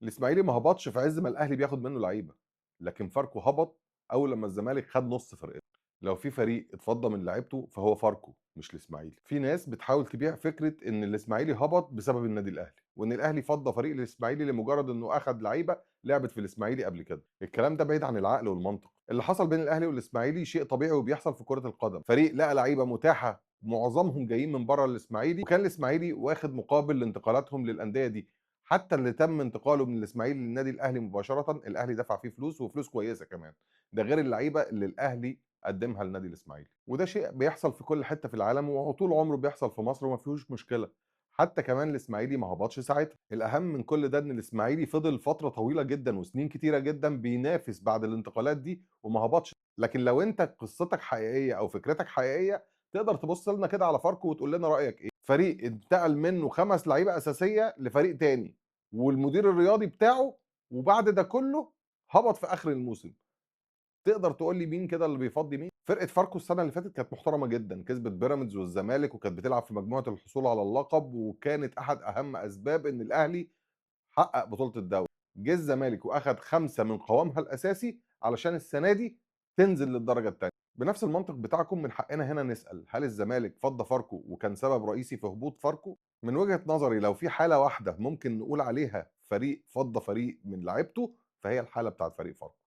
الإسماعيلي ما هبطش في عز ما الأهلي بياخد منه لعيبة، لكن فاركو هبط أول لما الزمالك خد نص فرقته. لو في فريق اتفضى من لعيبته فهو فاركو مش الإسماعيلي. في ناس بتحاول تبيع فكرة إن الإسماعيلي هبط بسبب النادي الأهلي، وإن الأهلي فضى فريق الإسماعيلي لمجرد إنه أخد لعيبة لعبت في الإسماعيلي قبل كده. الكلام ده بعيد عن العقل والمنطق. اللي حصل بين الأهلي والإسماعيلي شيء طبيعي وبيحصل في كرة القدم. فريق لقى لعيبة متاحة معظمهم جايين من بره الإسماعيلي، وكان الإسماعيلي واخد مقابل لانتقالاتهم للأندية دي. حتى اللي تم انتقاله من الإسماعيلي للنادي الأهلي مباشرة، الأهلي دفع فيه فلوس، وفلوس كويسة كمان، ده غير اللعيبة اللي الأهلي قدمها لنادي الإسماعيلي. وده شيء بيحصل في كل حتة في العالم، وطول عمره بيحصل في مصر وما فيهوش مشكلة. حتى كمان الإسماعيلي ما هبطش ساعتها. الأهم من كل ده إن الإسماعيلي فضل فترة طويلة جدا وسنين كتيرة جدا بينافس بعد الانتقالات دي وما هبطش. لكن لو أنت قصتك حقيقية أو فكرتك حقيقية، تقدر تبص لنا كده على فاركو وتقول لنا رأيك إيه. فريق انتقل منه 5 لعيبة أساسية لفريق تاني، والمدير الرياضي بتاعه، وبعد ده كله هبط في آخر الموسم. تقدر تقول لي مين كده اللي بيفضي مين؟ فرقة فاركو السنة اللي فاتت كانت محترمة جدا، كسبت بيراميدز والزمالك، وكانت بتلعب في مجموعة الحصول على اللقب، وكانت أحد أهم أسباب إن الأهلي حقق بطولة الدوري. جه الزمالك وأخد 5 من قوامها الأساسي علشان السنة دي تنزل للدرجة الثانية. بنفس المنطق بتاعكم من حقنا هنا نسأل، هل الزمالك فضى فاركو وكان سبب رئيسي في هبوط فاركو؟ من وجهة نظري لو في حالة واحدة ممكن نقول عليها فريق فضى فريق من لعيبته، فهي الحالة بتاعت فريق فاركو.